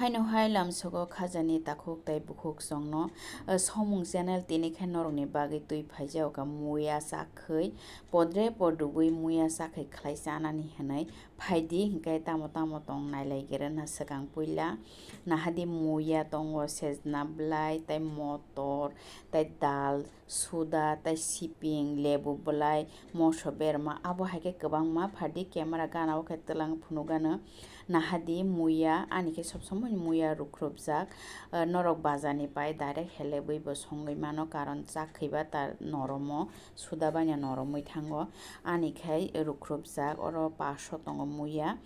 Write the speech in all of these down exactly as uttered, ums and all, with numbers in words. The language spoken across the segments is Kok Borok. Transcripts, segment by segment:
Haino hai lamsogo khajani takhuk tei bukhuk chwngno, eh, Somung channel tini khe norokni bagwi twi phaijao kha muya chakhwi, podre podrubwi muya chakhwi khlai chanani hwnwi phaidi, hinkhe tamo tamo tong nailai gere na swkang puila. Nahadi muya tongo, sejna bwlai tei motor tei dal, suda tei siping, lebu bwlai, moso berma, abo hai khe kwbangma phardi camera gana o khe twlang phunukgano. Nahadi muya, ani khe sob somoi muya rukhrupjak, eh, norok bazar ni pai direct helebwi bo songwi mano, karon chakhwiba ta noromo, suda baino noromwi thango, ani khai rukhrupjak, oro paso tongo muya.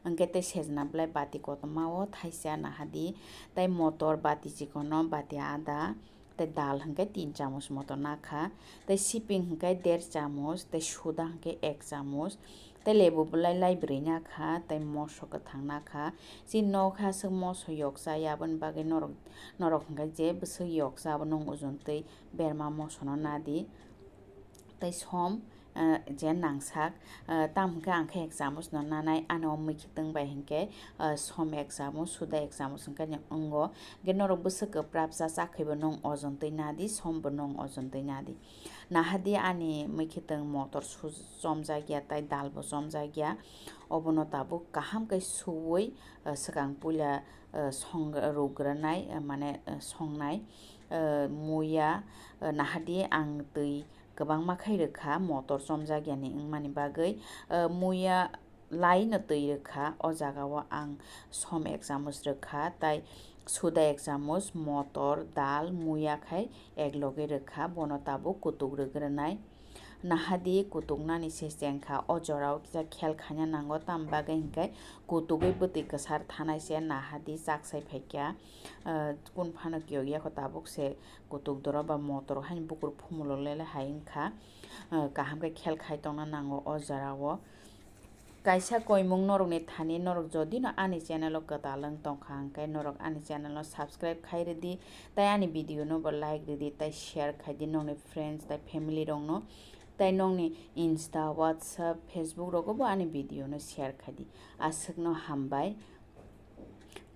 Hwnkhe tei sejna bwlai bati kotorma o thaisa nahadi, tei motor bati chikono bati ada, tei dal hwnkhe tin chamus moto nakha, tei siping hwnkhe der chamus, tei suda hwnkhe ek chamus, tei lebu bwlai lai bwrwi nakha, tei moso kwthang nakha. Chini nokha aswk moso yokcha, aboni bagwi norok, norok hwnkhe je bwswk yokcha, abono wng ojon twi berma mosono nadi. Tei som, eh, je nangsak, eh, tam hwnkhe ang khe ek chamus no nanai, ano mwkhwtwng bai hwnkhe, eh, som ek chamus, suda ek chamus hwnkhe wngo. Hwnkhe norok bwswk kwprapsa chakhwibo nwng ojon twi nadi, sombo nwng ojon twi nadi. Nahadi ani mwkhwtwng motor su-, chomjak ya, tei dalbo chomjak ya. Obono tabuk kaham khe suwi, eh, swkang puila, eh, song-, rukgranai, eh, mane, eh, songnai, eh, muya, eh, nahadi ang twi kwbangma khai rwkha motor chomjak yani wngmani bagwi, eh, muya lai no twi rwkha, o jaga o ang som ek chamus rwkha, tai suda ek chamus, motor, dal, muya khai ek loge rwkha, bono tabuk kutuk rwgwrwnai. Nahadi kutuknani se chengkha, o jorao kisa khel khaina nango, tam bagwi hinkhe kutugwi bwtwi kwsar thanai se nahadi chaksai phaikha, eh, kun phano kiyok yako tabuk se kutuk doro ba motor haini bukur phumulok lele hai wngkha, eh, kaham khe khel khai tongna nango o jorao. Kaisa koimung norokni thani, norok jodi no ani channel o kwtal wng tongkha hwnkhe norok ani channel no subscribe khai rwdi, tei ani video no bo like rwdi, tei share khai di nokni friends tei family rok no, tei nokni Insta, WhatsApp, Facebook rogo bo ani video no share khai di. Aswk no hambai.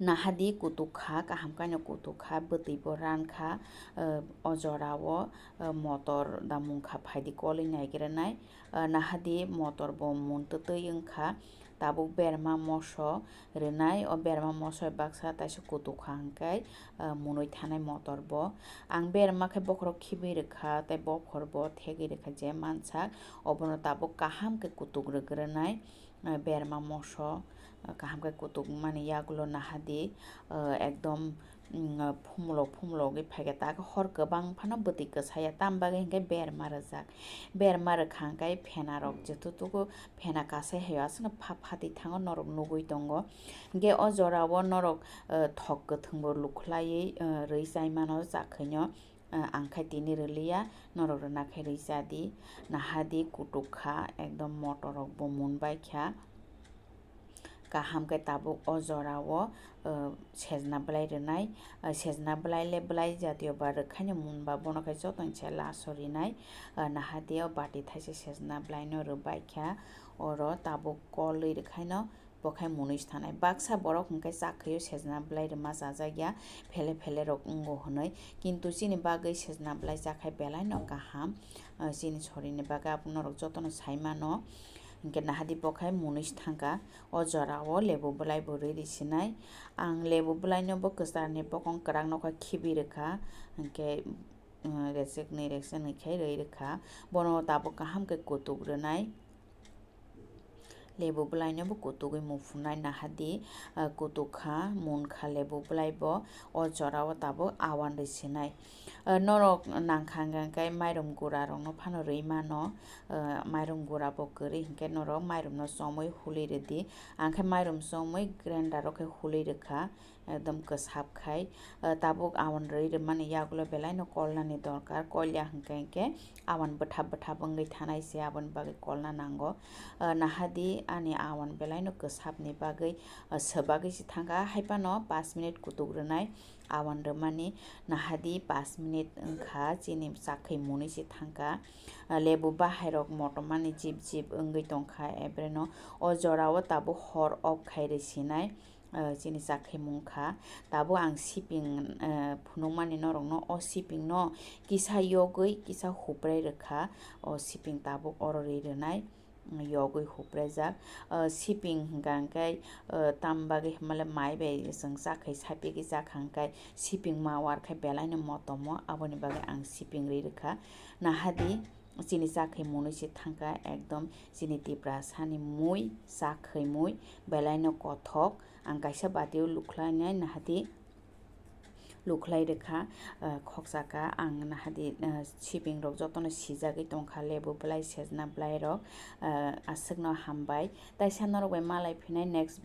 Nahadi kutuk kha, kaham khe no kutuk kha, bwtwi bo ran kha, eh, o jora o, eh, motor da mung kha phaidi kolwi nai gre nai, eh, nahadi motor bo mun twtwi wng kha, tabuk berma moso rwnai, o berma moso baksa taisa kutuk kha hwnkhe, eh, munwi thanai motor bo. Ang berma khe bokhorok khibwi rwkha tei bokhor bo thegwi rwkha je mansak, obono tabuk kaham khe kutuk rwgwrwnai. Eh, berma moso, eh, kaham khe kutuk mani yagulo nahadi, eh, ekdom, mm, phumulok phumulok wngwi phaikha, tak hor kwbang phano bwtwi kwsaya, tam bagwi hinkhe berma rwjak. Berma rwkha hwnkhe phena rok jetu tuku phena kasai hayo aswkno pha phatwi thango norok nugwi tongo. Hinkhe o jora o norok, eh, thok kwthwng bo lukhlaiwi, eh, rwi chai mano chakhwino. Ah, ang khai tini rwliya, norok rwna khai rwi cha di. Nahadi kutuk kha, ekdom motor rok bo mun bai kha. Kaham khe tabuk o jora o, ah, sejna bwlai rwnai. Ah, sejna bwlai le bwlai jatiyo ba rwkhaino mun ba bono khai jotono se laso rinai. Ah, nahadi o bati thaisa sejna bwlai no rwbai kha. Oro tabuk kolwi rwkhaino bo khai munwi se thanai. Baksa borok hwnkhe chakhwio sejna bwlai rwma chajak ya, phele phele rok wngo hwnwi. Kintu chini bagwi sejna bwlai chakhai belai no kaham, ah, chini sorini bagwi abo norok jotono sai mano. Hinkhe nahadi bo khai munwi se thangkha. O jora o lebu bwlai bo rwi rw sinai. Ang lebu bwlai no bo kwchar ni bokong kwrak no khe khibi rwkha. Hinkhe, ah, rechek nwi rechek nwi khe rwi rwkha. Bono tabuk kaham khe kutuk rwnai. Lebu bwlaino bo kutugwi muphunai nahadi, ah, kutuk kha, mun kha lebu bwlai bo, o jora o tabuk awan rwi sinai. Ah, norok nangkha hwnkhe mairum gura rokno phano rwi mano, ah, mairum gura bo kwrwi hinkhe norok mairum no chomwi hului rwdi, ang khe mairum chomwi grinder o khe hului rwkha. Ekdom kwsap khai, ah, tabuk awan rwi rwmani yagulo belai no kolnani dorkar, kolya hwnkhe hwnkhe awan bwthap bwthap wngwi thanai se, aboni bagwi kolna nango. Ah, nahadi ani awan belai no kwsap ni bagwi, ah, swbagwi se thangkha, haiphano pash minute kutuk rwnai awan rwmani, nahadi pash minute wngkha chini chakhwi munwi se thangkha. Ah, lebu bahai rok motomani jip jip wngwi tongkha, ebreno o jora o tabuk hor off khai rwi sinai. ah, chini chakhwi mung kha. Tabuk ang siping, ah, phunukmani norokno o sipingno kisa yogwi kisa huprai rwkha. O siping tabuk oro ri rwnai, mm, yogwi hupraijak. Ah, siping hwnkha hwnkhe, ah, tam bagwi hwnmale mai bai chwng chakhwi sapigwi chakha hwnkhe siping ma war khe belaino motomo, aboni bagwi ang siping ri rwkha. Nahadi chini chakhwi mwnwi se thangkha, ekdom chini Tiprasani mui, chakhwi mui, belaino kothok. Ang kaisa batio lukhlainai nahadi lukhlai rwkha, ah, khoksa kha. Ang nahadi, ah, siping rok jotono sijagwi tongkha, lebu belai, sejna belai rok, ah, aswkno hambai. Taisa norok bai malai phinai next